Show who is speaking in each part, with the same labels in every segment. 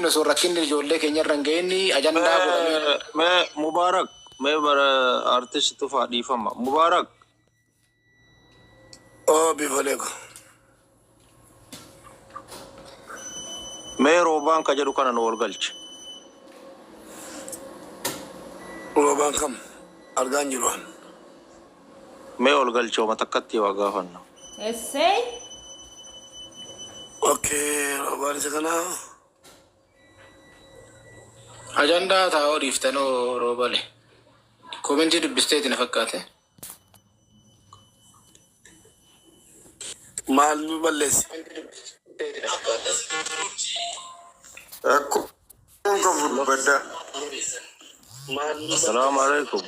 Speaker 1: deemin osoo rakkinni ijoollee keenya irra hin gahin ajandaa godhamee.
Speaker 2: Mee mee Mubaarak mee bara artist Tufaa dhiifama. Mubaarak
Speaker 3: Oo bifolee ko.
Speaker 2: Mee roobaan ka jedhu kana nu ol galchi.
Speaker 3: Roobaan kam argaan jiru an.
Speaker 2: Mee ol galchi homa takkatti waa gaafanna.
Speaker 4: Essey.
Speaker 3: Okay roobaan isa kana.
Speaker 1: Ajandaa taa'uu dhiiftanoo roobale. Komentii dubbisteeti na fakkaate.
Speaker 3: Maal nu balleesse?
Speaker 5: Rakkoon qabu dubbadhaa.
Speaker 2: Salaamu alaikum.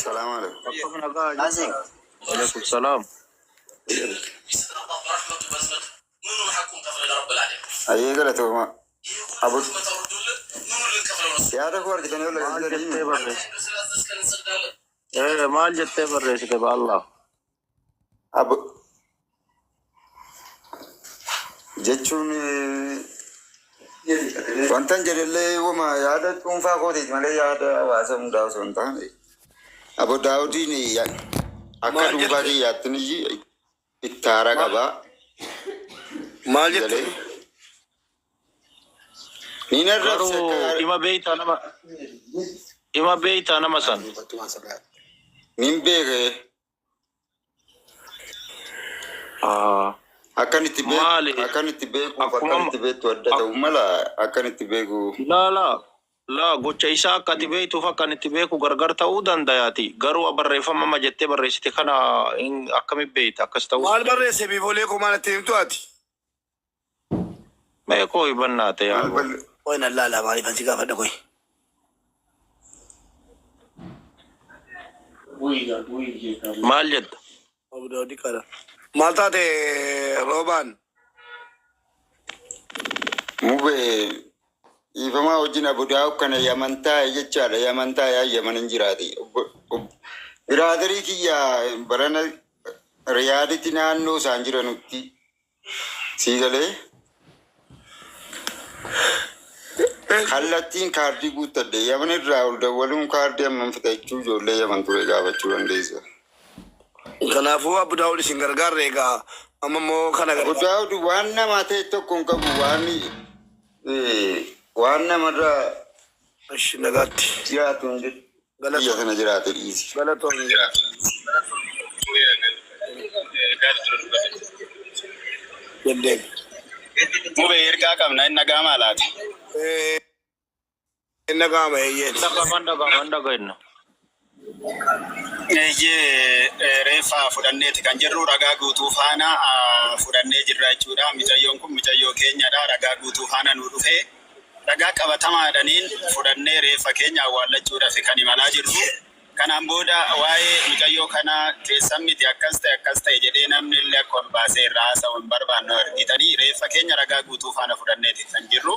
Speaker 5: Salaam alaikum.
Speaker 2: Akkam nagaa jirta? Alaikum salaam.
Speaker 5: Ayyee galatooma. Abu yaada koo argitanii ol
Speaker 2: Maal
Speaker 5: galtanii
Speaker 2: jettee barreessite? Maal jettee barreessite ba Allah?
Speaker 5: Abu jechuun wantan jedhellee wama yaada dhuunfaa kootiiti malee yaada hawaasa hundaa osoo hin taane. Abu Daawudiin akka
Speaker 3: Maal
Speaker 5: dhuunfaa
Speaker 3: jette?
Speaker 5: kiyyaattin ittaara
Speaker 3: Maal
Speaker 5: qaba
Speaker 3: maal jette?
Speaker 5: galee. Niin arrabse
Speaker 2: Garuu
Speaker 5: akka gaarii.
Speaker 2: ima beeytaa nama ima beeytaa nama san.
Speaker 5: Niin beeke
Speaker 2: Ah,
Speaker 5: akkan itti beeku
Speaker 2: Maali
Speaker 5: akkan itti beekuuf
Speaker 2: akkuma
Speaker 5: akkan itti beektu adda ta'u mala akkan itti beeku.
Speaker 2: laa laa laa gocha isaa akka ati beektuuf akka ani itti beeku gargar ta'uu dandayaati. Garuu barreeffama amma jettee barreessite kana hin akkami beekta akkas ta'uu.
Speaker 3: Maal barreesse biifolee koo maal itti himtu ati?
Speaker 2: Mee koo hibannaate
Speaker 5: Maal
Speaker 2: yaaboo.
Speaker 5: bal
Speaker 3: Qoy nan laala maaliif si gaafadha qoy.
Speaker 2: Maal jetta?
Speaker 3: Abu Daawudi qara. Maal taate roobaan?
Speaker 5: Mube dhiifamaa wajjin Abu Daawud kana Yaman taa'e jechaadha. Yaman taa'e yaa Yaman hin jiraate. Biraadarii kiyya barana Riyaaditti naannoo isaan jiranutti sii galee kallattiin kaardii guuttadhe. Yaman irraa ol dawwaluun kaardii hammam fixa jechuu ijoollee Yaman ture gaafachuu dandeessa.
Speaker 3: Kanaafuu Abu Daawud isin gargaarre egaa amma immoo kana
Speaker 5: Abu
Speaker 3: gargaara.
Speaker 5: Daawud waan namaa ta'e tokko hin qabu waan waan namarra
Speaker 3: Ishi nagaatti.
Speaker 5: jiraatu hin jiru. Biyya
Speaker 3: Galatoom.
Speaker 5: sana jiraate dhiisi.
Speaker 3: Galatoom. Deddeebi.
Speaker 6: Mube ergaa qabna inni nagaa maalaati.
Speaker 3: Hin dhaga'ama eeyyeen.
Speaker 2: Dhaga'ama dhaga'ama dhaga'inna.
Speaker 6: Eeyyee reeffa fudhanneeti kan jirru ragaa guutuu faana fudhannee jirra jechuudha. Micayyoon kun micayyoo keenyadha. Ragaa guutuu faana nu dhufee ragaa qabatamaadhaniin fudhannee reeffa keenya awwaallachuudhaaf kan imalaa jirru. Kanaan booda waa'ee mucayyoo kanaa keessan miti akkas ta'e akkas ta'e jedhee namni illee akka ol baasee irraa haasa'u hin barbaannu argitanii reeffa keenya ragaa guutuu faana fudhanneeti kan jirru.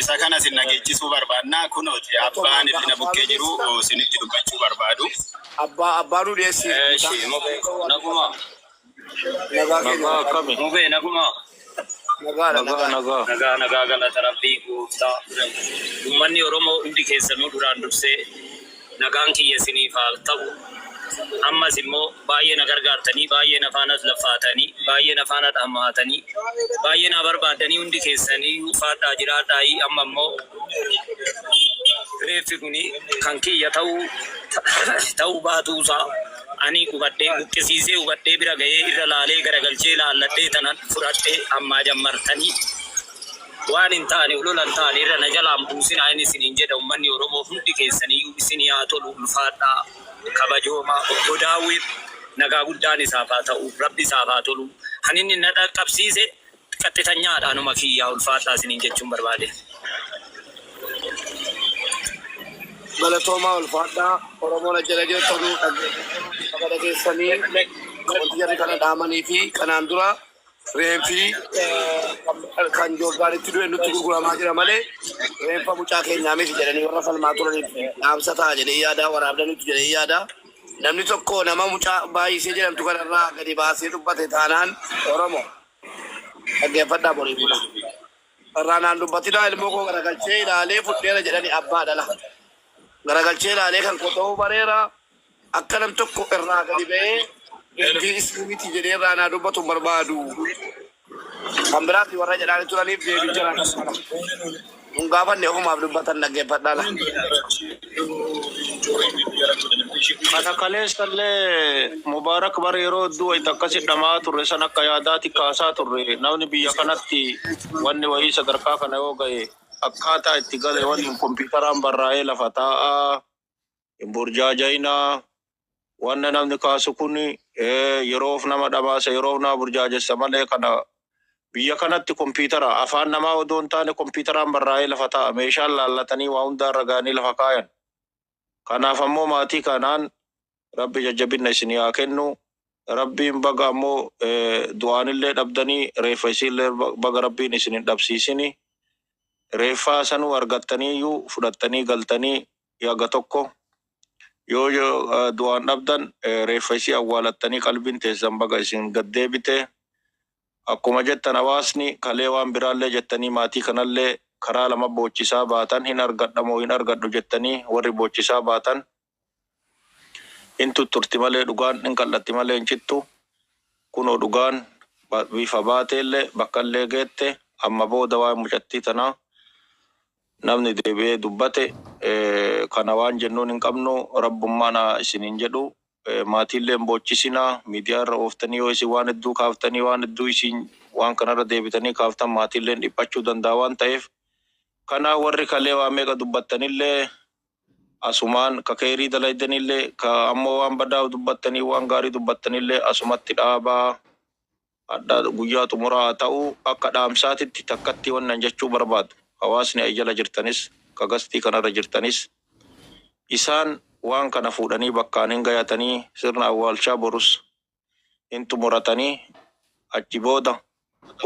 Speaker 6: Isa kana isin dhageechisuu barbaanna. Kunooti abbaan ilmi na bukkee jiru isinitti dubbachuu barbaadu.
Speaker 3: Abbaa abbaa nu dhiyeessi.
Speaker 7: Eshi mube naguma
Speaker 3: Nagaa keenya
Speaker 2: Nagaa akkami?
Speaker 7: mube naguma
Speaker 3: nagaadha
Speaker 2: Nagaa
Speaker 3: nagaa.
Speaker 2: nagaa.
Speaker 7: nagaa nagaa galata rabbii gooftaa ummanni Oromoo hundi keessanuu duraan dursee nagaan kiyya isiniif haa ta'u ammas immoo baay'ee na gargaartanii baay'ee na faanas laffaatanii baay'ee na faana dhamaatanii baay'ee na barbaaddanii hundi keessanii faadhaa jiraadhaayii amma immoo reeffi kuni kan kiyya ta'uu ta'uu baatuusaa ani hubadhee buqqisiisee hubadhee bira ga'ee irra laalee garagalchee laalladhee tanan fudhadhee ammaa jammartanii waan hin taane olola hin taane irra na jalaan buusinaa inni isiniin jedha ummanni Oromoo hundi keessaniyyuu isinii haa tolu ulfaadhaa kabajoomaa obbo Daawwir nagaa guddaan isaaf haa ta'u rabbi isaaf haa tolu kan inni na dhaqqabsiise qaxxitanyaadha anuma kiyyaa ulfaadhaa isiniin jechuun barbaade.
Speaker 3: Galatoomaa ulfaadhaa Oromoon as jala jirtanu dhaggeeffattoota dhageessanii wanti jarri kana dhaamanii fi kanaan dura reenfi kan Joordaanitti du'e nutti gurguramaa jira malee reenfa mucaa keenyaa miti jedhanii warra falmaa turaniif dhaamsa ta'a jedhee yaada waraabdanitti jedhee yaada. Namni tokko nama mucaa baay'isee jedhamtu kanarraa gadi baasee dubbate taanaan Oromo dhaggeeffadhaa borii bula. Irraa naan dubbatinaa ilmoo koo garagalchee ilaalee fudheera jedhani abbaa dhala. Garagalchee ilaalee kan koo ta'uu bareera. Akka nam tokko irraa gadi ba'ee reeffii isii miti jedhee irraa naa dubbatu hin barbaadu. Kan biraatti warra jedhaanii turaniif deebii jaraa kan kana. Nun gaafanne ofumaaf dubbatan dhaggeeffadhaa la.
Speaker 2: Kana kaleessallee Mubaarak bar yeroo hedduu wayita akkasi dhama'aa turre san akka yaadaati kaasaa turre namni biyya kanatti wanni wayii sadarkaa kana yoo gahe akkaataa itti gale waliin kompiitaraan barraa'ee lafa taa'aa hin burjaaja'inaa wanna namni kaasu kun yeroof nama dhamaasa yeroof nama burjaajessa malee kana biyya kanatti kompiitara afaan namaa odoo hin taane kompiitaraan barraa'ee lafa taa'a meeshaan laallatanii waa hundaa irra ga'anii lafa kaayan. Kanaaf ammoo maatii kanaan Rabbi jajjabinna isinii haa kennu. Rabbiin baga ammoo du'aanillee dhabdanii reeffa isiillee baga Rabbiin isin hin dhabsiisini. Reeffaa sanuu argattaniiyyuu fudhattanii galtanii yaga tokko yoo du'aan dhabdan reeffa isii awwaalattanii qalbiin teessan baga isin gad deebite. Akkuma jettan hawaasni kalee waan biraallee jettanii maatii kanallee karaa lama boochisaa baatan hin argadha moo hin argadhu jettanii warri boochisaa baatan hin tutturti malee dhugaan hin qal'atti malee hin cittu. Kunoo dhugaan bifa baateellee bakkallee geette amma booda waa'ee mucattii tanaa namni deebi'ee dubbate kana waan jennuun hin qabnu rabbummaan haa isiniin jedhu maatiillee hin boochisinaa miidiyaa irra ooftanii yoo isin waan hedduu kaaftanii waan hedduu isin waan kanarra deebitanii kaaftan maatiilleen dhiphachuu danda'a waan ta'eef kanaaf warri kalee waa meeqa dubbattanillee asumaan ka keerii dalaydanillee ka ammoo waan badaa dubbattanii waan gaarii dubbattanillee asumatti dhaabaa Hadha guyyaa xumuraa haa ta'u akka dhaamsaatitti takkatti wannan jechuu barbaadu hawaasni ai jala jirtanis ka gastii kanarra jirtanis isaan waan kana fuudhanii bakkaan hin gayatanii sirna awwaalchaa borus hin xumuratanii achi booda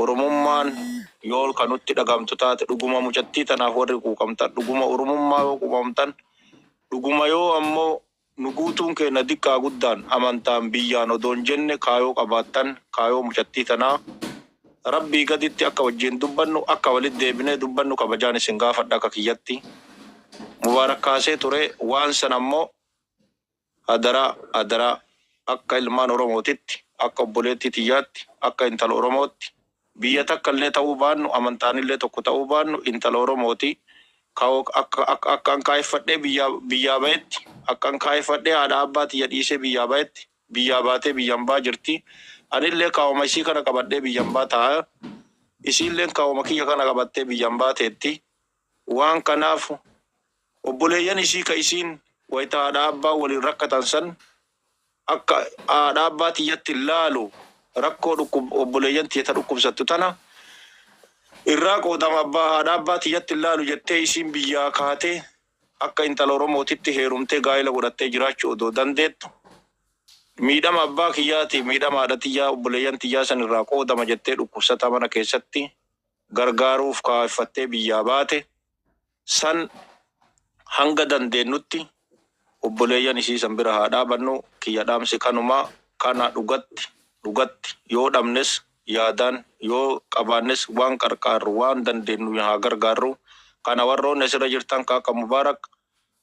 Speaker 2: Oromummaan yoo ka nutti dhagamtu taate dhuguma mucattii tanaaf warri quuqamtan dhuguma Oromummaa yoo quuqamtan dhuguma yoo ammoo Nu guutuun keenna diqqaa guddaan, amantaan, biyyaan odoo hin jenne kaayoo qabaattan, kaayoo mucattii tanaa Rabbii gaditti akka wajjiin dubbannu, akka walitti deebinee dubbannu kabajaan isin gaafadha akka kiyyatti. Mubaarak kaasee ture, waan san ammoo hadaraa, hadaraa akka ilmaan Oromootitti, akka obboleettii tiyyaatti, akka intala Oromootti, Biyya takka illee ta'uu baannu, amantaan illee tokko ta'uu baannu, intala Oromooti. Ka akka akka akka an kaayeffadhee biyyaa biyyaa bahetti, akka an kaayeffadhee haadha abbaa tiyya dhiisee biyyaa bahetti, biyyaa baatee biyya ambaa jirti. Anillee kaawoma isii kana qabadhee biyya ambaa taa'a. Isiilleen kaawoma kiyya kana qabattee biyya ambaa teetti. Waan kanaaf obboleeyyan isii ka isiin wayta haadha abbaa waliin rakkatan san akka haadha abbaa tiyyatti hin laalu rakkoo dhukkub obboleeyyan tiyya ta dhukkubsattu tana irraa qoodama abbaa haadha abbaa tiyyatti hin laalu jettee isiin biyyaa kaatee akka intala Oromootitti heerumtee gaa'ila godhattee jiraachuu odoo dandeettu miidhama abbaa kiyyaatiif miidhama haadha tiyyaa obboleeyyan tiyyaa san irraa qoodama jettee dhukkubsataa mana keessatti gargaaruuf kaayeffattee biyyaa baate san hanga dandeennutti obboleeyyan isii san bira haa dhaabannu kiyya dhaamsi kanuma kana dhugatti dhugatti yoo dhabnes yaadaan yoo qabaannes waan qarqaarru waan dandeennu haa gargaarru kana warroonni asirra jirtan ka akka Mubaarak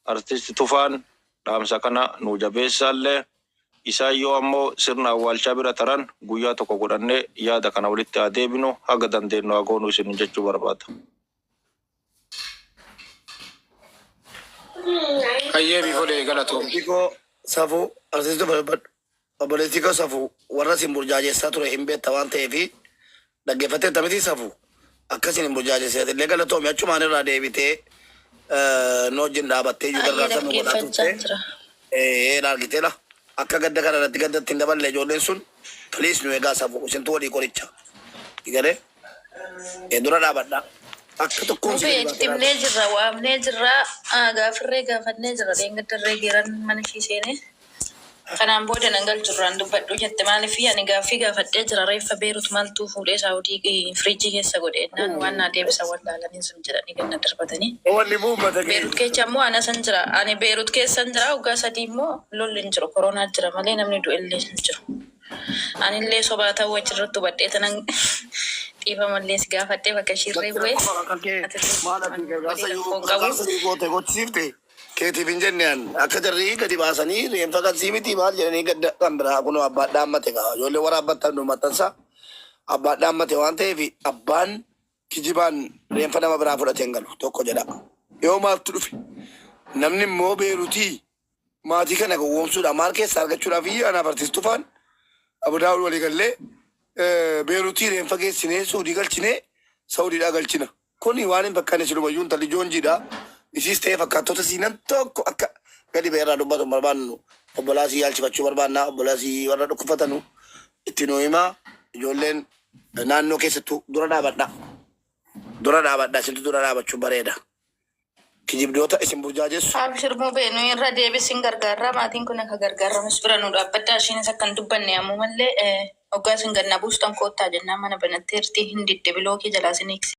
Speaker 2: Artist Tufaan dhaamsa kana nuu jabeessaallee isaan yoo ammoo sirna awwaalchaa bira taran guyyaa tokko godhannee yaada kana walitti haa deebinu haga dandeennu haa goonu isinin jechuu barbaada.
Speaker 1: Hayyee biifolee galatoomi.
Speaker 3: Obboleettii koo safuu artisti dubbadhu. Obboleettii koo safuu warra isin burjaajessaa ture hin beekta waan ta'eef dhaggeeffatteetta miti safuu akka isin hin burjaajesseet illee galatoomi achumaan irraa deebitee nu wajjin dhaabattee iyyuu
Speaker 4: Baay'ee
Speaker 3: gargaarsa nu godhaa
Speaker 4: dhaggeeffachaa
Speaker 3: turte.
Speaker 4: jira.
Speaker 3: Ee argitee la akka gadda kana irratti gadda ittiin daballe ijoolleen sun please nu eegaa safuu isintu walii qoricha. Galee dura dhaabadha. Akka tokkoon si
Speaker 4: Mubee
Speaker 3: gadi
Speaker 4: itti
Speaker 3: baatee
Speaker 4: himnee
Speaker 3: dhaabadha.
Speaker 4: jirra, waamnee jirra, gaafirree gaafannee jirra. Dheengaddarree geeran mana ishii seenee. Kanaan booda nan galchu irraan dubbadhu jette. Maaliif ani gaaffii gaafadhee jira, reeffa Beerut maaltu fuudhee Saawudii firiijii keessa godhe jennaan waan naa deebisa wallaalanii sun jedhanii ganna darbatanii.
Speaker 3: Wanni muummata
Speaker 4: Beerut keessa immoo ana san jira. Ani Beerut keessan jira, waggaa 3 immoo lolli hin jiru, koronaa jira malee namni du'e illee hin jiru. Anillee sobaa ta'uu achirratti hubadhee tanan dhiifamallee si gaafadhee bakka ishiirree bu'ee. Atillee
Speaker 3: Maal ati gargaarsa
Speaker 4: walii
Speaker 3: yoo
Speaker 4: rakkoon qabu.
Speaker 3: gargaarsa yoo goote gochisiifte keetiif hin jenne. An akka jarri gadi baasanii reenfa kan sii miti maal jedhanii gadda kan biraa kunoo abbaan dhaammate kaa ijoollee waraabbattan nu maxxansa abbaan dhaammate waan ta'eef abbaan kijibaan reenfa nama biraa fudhatee hin galu tokko jedha. Yoo maaltu dhufe namni immoo Beerutii maatii kana gowwoomsuudhaan maal keessaa argachuudhaaf iyyuu anaaf artist Tufaan Abu Daawud walii gallee Beerutii reenfa geessinee Suudii galchinee Saudiidhaa galchina. Kuni waan hin fakkaanne silumayyuu intalli joonjiidha. Isiis ta'ee fakkaattota sii nam tokko akka gadi ba'e irraa dubbatu hin barbaannu. Obbolaa sii yaalchifachuu barbaanna. Obbolaa sii warra dhukkufatanu itti nuu himaa. Ijoolleen naannoo keessattuu dura dhaabadha. Dura dhaabadha. Isintu dura dhaabachuu bareeda. Kijibdoota isin burjaajessu.
Speaker 4: Abshir Mubee, nuyi irra deebis sin gargaarra, maatiin kun akka gargaarramus bira nu dhaabbadhaa. Ishiinis akka hin dubbanne ammumallee hoggaa isin gad na buustan koottaa jennaan mana banatteerti, hin didde, bilookii jalaa sin hiiksifti.